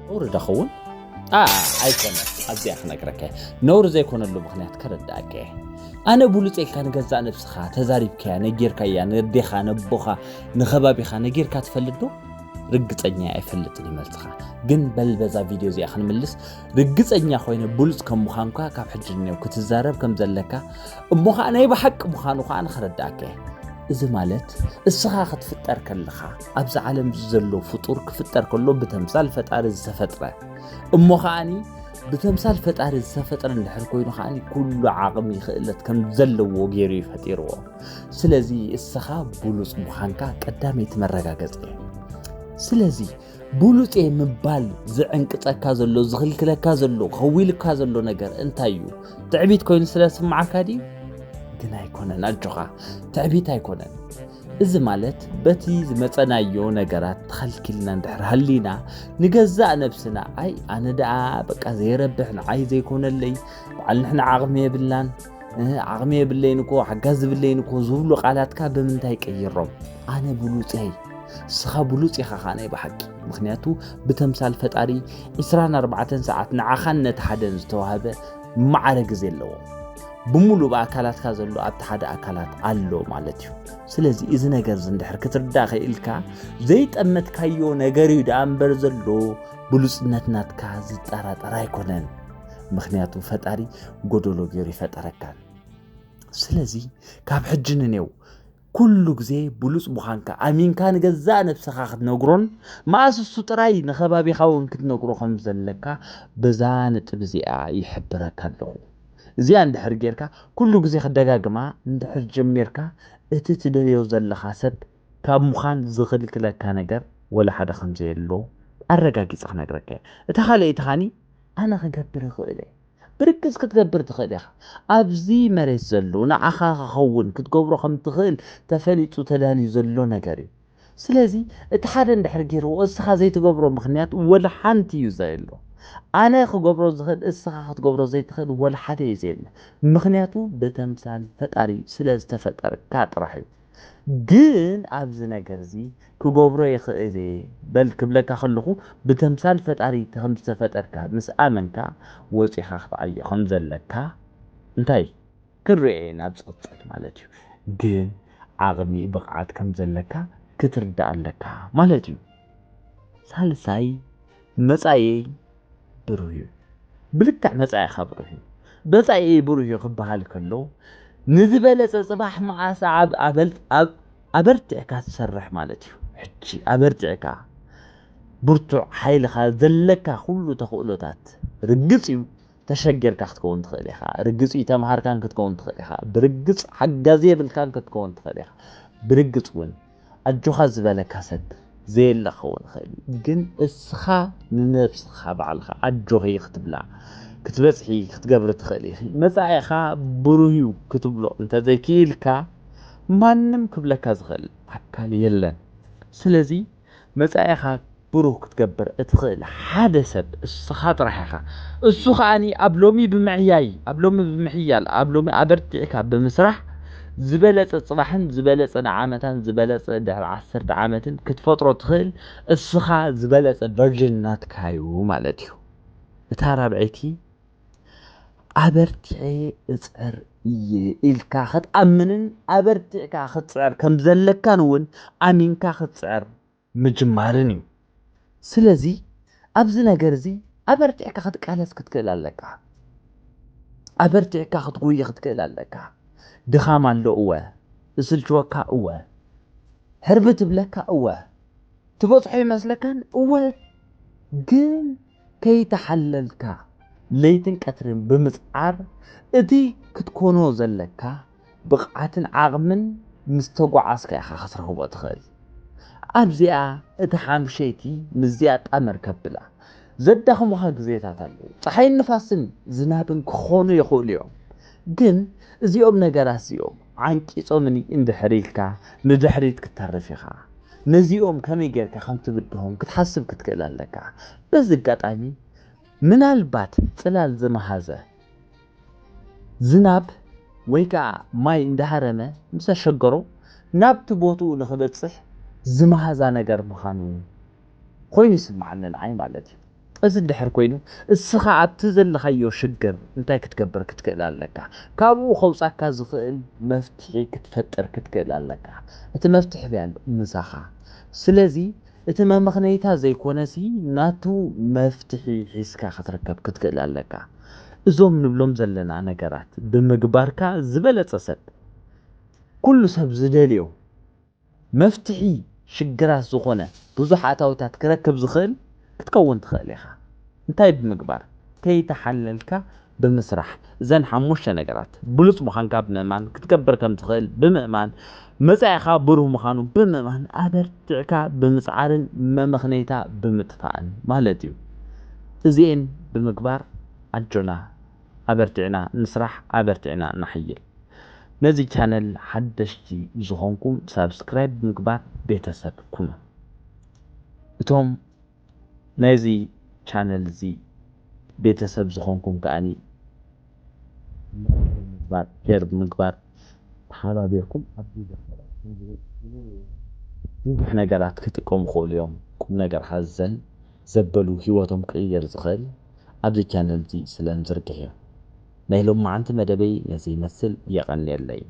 ነውሪ ዶ ኸውን? ኣኣ፣ ኣይኮነን። ኣብዚኣ ክነግረካ እየ። ነውሪ ዘይኮነሉ ምኽንያት ከረድኣካ እየ። ኣነ ብሉጽ ኢልካ ንገዛእ ነብስኻ ተዛሪብካያ፣ ነጊርካያ፣ ነዴኻ፣ ነቦኻ፣ ንኸባቢኻ ነጊርካ ትፈልጥ ዶ? ርግጸኛ እየ ኣይፈልጥን እዩ መልስኻ። ግን በል በዛ ቪድዮ እዚኣ ክንምልስ፣ ርግጸኛ ኮይነ ብሉጽ ከም ምዃንኳ ካብ ሕጂ ንኔው ክትዛረብ ከም ዘለካ፣ እሞ ኸኣ ናይ ብሓቂ ምዃኑ ኸኣ ንኸረድኣካ እየ። እዚ ማለት እስኻ ክትፍጠር ከለኻ፣ ኣብዚ ዓለም ዘሎ ፍጡር ክፍጠር ከሎ ብተምሳል ፈጣሪ ዝተፈጥረ፣ እሞ ኸኣኒ ብተምሳል ፈጣሪ ዝተፈጥረ እንድሕር ኮይኑ ኸኣኒ ኩሉ ዓቕሚ ክእለት ከም ዘለዎ ገይሩ እዩ ፈጢርዎ። ስለዚ እስኻ ብሉጽ ምዃንካ ቀዳመይቲ መረጋገጺ እዩ። ስለዚ ብሉጽ እየ ምባል ዝዕንቅጸካ ዘሎ፣ ዝኽልክለካ ዘሎ፣ ከዊልካ ዘሎ ነገር እንታይ እዩ? ትዕቢት ኮይኑ ስለ ዝስምዓካ ድዩ? ግን ኣይኮነን፣ ኣጆኻ፣ ትዕቢት ኣይኮነን። እዚ ማለት በቲ ዝመጸናዮ ነገራት ተኸልኪልና እንድሕር ሃሊና፣ ንገዛእ ነብስና፣ ኣይ ኣነ ደኣ በቃ ዘይረብሕ፣ ንዓይ ዘይኮነለይ፣ በዓል ንሕና ዓቕሚ የብልናን፣ እ፣ ዓቕሚ የብለይን እኮ፣ ሓጋዝ ዝብለይን እኮ ዝብሉ ቃላትካ ብምንታይ ቀይሮም? ኣነ ብሉጽ እየ። እስኻ ብሉጽ ኢኻ ኸኣ ናይ ብሓቂ። ምኽንያቱ ብተምሳል ፈጣሪ ዕስራን ኣርባዕተን ሰዓት ንዓኻን ነቲ ሓደን ዝተዋህበ ማዕረ ግዜ ኣለዎ። ብምሉእ ብኣካላትካ ዘሎ ኣብቲ ሓደ ኣካላት ኣሎ ማለት እዩ። ስለዚ እዚ ነገር እዚ እንድሕር ክትርዳእ ኽኢልካ፣ ዘይጠመትካዮ ነገር እዩ ደኣ እምበር ዘሎ፣ ብሉጽነት ናትካ ዝጠራጠር ኣይኮነን። ምኽንያቱ ፈጣሪ ጎደሎ ገይሩ ይፈጠረካን። ስለዚ ካብ ሕጂ ንኔው ኩሉ ግዜ ብሉጽ ምዃንካ ኣሚንካ ንገዛእ ነብስኻ ክትነግሮን፣ መኣስ እሱ ጥራይ ንኸባቢኻ እውን ክትነግሮ ከም ዘለካ በዛ ነጥብ እዚኣ ይሕብረካ ኣለኹ። እዚኣ እንድሕር ጌርካ፣ ኩሉ ግዜ ክደጋግማ እንድሕር ጀሚርካ፣ እቲ ትደልዮ ዘለኻ ሰብ ካብ ምዃን ዝኽልክለካ ነገር ወላ ሓደ ከም ዘየሎ ኣረጋጊጸ ክነግረካ እየ። እታ ካልኣይቲ ኻኒ ኣነ ክገብር እኽእል እየ። ብርግጽ ክትገብር ትኽእል ኢኻ። ኣብዚ መሬት ዘሎ ንዓኻ ክኸውን ክትገብሮ ከም ትኽእል ተፈሊጡ ተዳልዩ ዘሎ ነገር እዩ። ስለዚ እቲ ሓደ እንድሕር ገይርዎ እስኻ ዘይትገብሮ ምኽንያት ወላ ሓንቲ እዩ ዘየሎ። ኣነ ክገብሮ ዝኽእል እስኻ ክትገብሮ ዘይትኽእል ወላ ሓደ እዩ ዘየለ። ምኽንያቱ ብተምሳል ፈጣሪ ስለ ዝተፈጠርካ ጥራሕ እዩ። ግን ኣብዚ ነገር እዚ ክገብሮ ይኽእል እየ በል ክብለካ ከለኹ ብተምሳል ፈጣሪ ከም ዝተፈጠርካ ምስ ኣመንካ ወጺኻ ክትዓዮ ከም ዘለካ እንታይ ክንሪኦ ኢና ኣብ ዝቕጽል ማለት እዩ። ግን ዓቕሚ ብቕዓት ከም ዘለካ ክትርዳእ ኣለካ ማለት እዩ። ሳልሳይ መጻኢየይ ብሩህ እዩ። ብልክዕ መጻኢኻ ብሩህ እዩ። መጻኢየይ ብሩህ እዩ ክበሃል ከሎ ንዝበለጸ ጽባሕ መዓስ ኣብ ኣበል ኣብ ኣበርቲዕካ ትሰርሕ ማለት እዩ። ሕጂ ኣበርቲዕካ ብርቱዕ ሓይልኻ ዘለካ ኩሉ ተኽእሎታት ርግጽ እዩ ተሸጊርካ ክትከውን ትኽእል ኢኻ። ርግጽ እዩ ተምሃርካን ክትከውን ትኽእል ኢኻ። ብርግጽ ሓጋዚ የብልካን ክትከውን ትኽእል ኢኻ። ብርግጽ እውን ኣጆኻ ዝበለካ ሰብ ዘየለ ክኸውን ይኽእል እዩ። ግን እስኻ ንነብስኻ ባዕልኻ ኣጆኺ ክትብላ ክትበጽሒ ክትገብሪ ትኽእል ኢኺ። መጻኢኻ ብሩህ እዩ ክትብሎ እንተዘይክኢልካ ማንም ክብለካ ዝኽእል ኣካል የለን። ስለዚ መጻኢኻ ብሩህ ክትገብር እትኽእል ሓደ ሰብ እስኻ ጥራሕ ኢኻ። እሱ ኸኣኒ ኣብ ሎሚ ብምዕያይ፣ ኣብ ሎሚ ብምሕያል፣ ኣብ ሎሚ ኣበርቲዕካ ብምስራሕ ዝበለጸ ጽባሕን ዝበለጸ ንዓመታን ዝበለጸ ድሕሪ ዓሰርተ ዓመትን ክትፈጥሮ ትኽእል እስኻ ዝበለጸ ቨርዥን ናትካ እዩ ማለት እዩ። እታ ራብዐይቲ ኣበርቲዐ እጽዕር እየ ኢልካ ክትኣምንን ኣበርቲዕካ ክትጽዕር ከም ዘለካን እውን ኣሚንካ ክትጽዕር ምጅማርን እዩ። ስለዚ ኣብዚ ነገር እዚ ኣበርቲዕካ ክትቃለስ ክትክእል ኣለካ። ኣበርቲዕካ ክትጉይ ክትክእል ኣለካ። ድኻም ኣሎ እወ፣ እስልችወካ እወ፣ ሕርቢ ትብለካ እወ፣ ትበጽሖ ይመስለካን እወ፣ ግን ከይተሓለልካ ለይትን ቀትርን ብምጽዓር እቲ ክትኮኖ ዘለካ ብቕዓትን ዓቕምን ምስ ተጓዓዝካ ኢኻ ክትረኽቦ ትኽእል። ኣብዚኣ እቲ ሓምሸይቲ ምስዚኣ ጣመር ከብላ ዘዳኽሙኻ ግዜታት ኣለዉ። ጸሓይን ንፋስን ዝናብን ክኾኑ ይኽእሉ እዮም። ግን እዚኦም ነገራት እዚኦም ዓንቂጾምኒ እንድሕር ኢልካ ንድሕሪት ክትተርፍ ኢኻ። ነዚኦም ከመይ ጌርካ ከም ትብድሆም ክትሓስብ ክትክእል ኣለካ። በዚ ኣጋጣሚ ምናልባት ጽላል ዝመሃዘ ዝናብ ወይ ከኣ ማይ እንዳሃረመ ምስ ኣሸገሮ ናብቲ ቦትኡ ንኽበጽሕ ዝመሃዛ ነገር ምዃኑ ኮይኑ ይስምዓኒ ንዓይ ማለት እዩ። እዚ እንድሕር ኮይኑ፣ እስኻ ኣብቲ ዘለኻዮ ሽግር እንታይ ክትገብር ክትክእል ኣለካ? ካብኡ ከውጻካ ዝኽእል መፍትሒ ክትፈጥር ክትክእል ኣለካ። እቲ መፍትሒ ብያሎ ምሳኻ። ስለዚ እቲ መመኽነይታ ዘይኮነሲ ናቱ መፍትሒ ሒዝካ ክትርከብ ክትክእል ኣለካ። እዞም ንብሎም ዘለና ነገራት ብምግባርካ ዝበለጸ ሰብ፣ ኩሉ ሰብ ዝደልዮ መፍትሒ ሽግራት ዝኾነ ብዙሕ ኣታዊታት ክረክብ ዝኽእል ክትከውን ትኽእል ኢኻ። እንታይ ብምግባር? ከይተሓለልካ ብምስራሕ። እዘን ሓሙሽተ ነገራት ብሉጽ ምዃንካ ብምእማን፣ ክትገብር ከም ትኽእል ብምእማን፣ መጻኢኻ ብሩህ ምዃኑ ብምእማን፣ ኣበርቲዕካ ብምጽዓርን መመኽነይታ ብምጥፋእን ማለት እዩ። እዚኤን ብምግባር ኣጆና ኣበርቲዕና ንስራሕ፣ ኣበርቲዕና ንሓይል። ነዚ ቻነል ሓደሽቲ ዝኾንኩም ሳብስክራይብ ብምግባር ቤተሰብ ኩኑ። እቶም ናይዚ ቻነል እዚ ቤተሰብ ዝኾንኩም ከኣኒ ምግባር፣ ሼር ብምግባር ተሓባቢርኩም ኣብዚ ብዙሕ ነገራት ክጥቀሙ ክኽእሉ እዮም። ቁም ነገር ሓዘል ዘበሉ ህይወቶም ክቕየር ዝኽእል ኣብዚ ቻነል እዚ ስለ ንዝርግሕ እዮም። ናይ ሎማዓንቲ መደበይ ነዚ ይመስል። የቐንየለይ።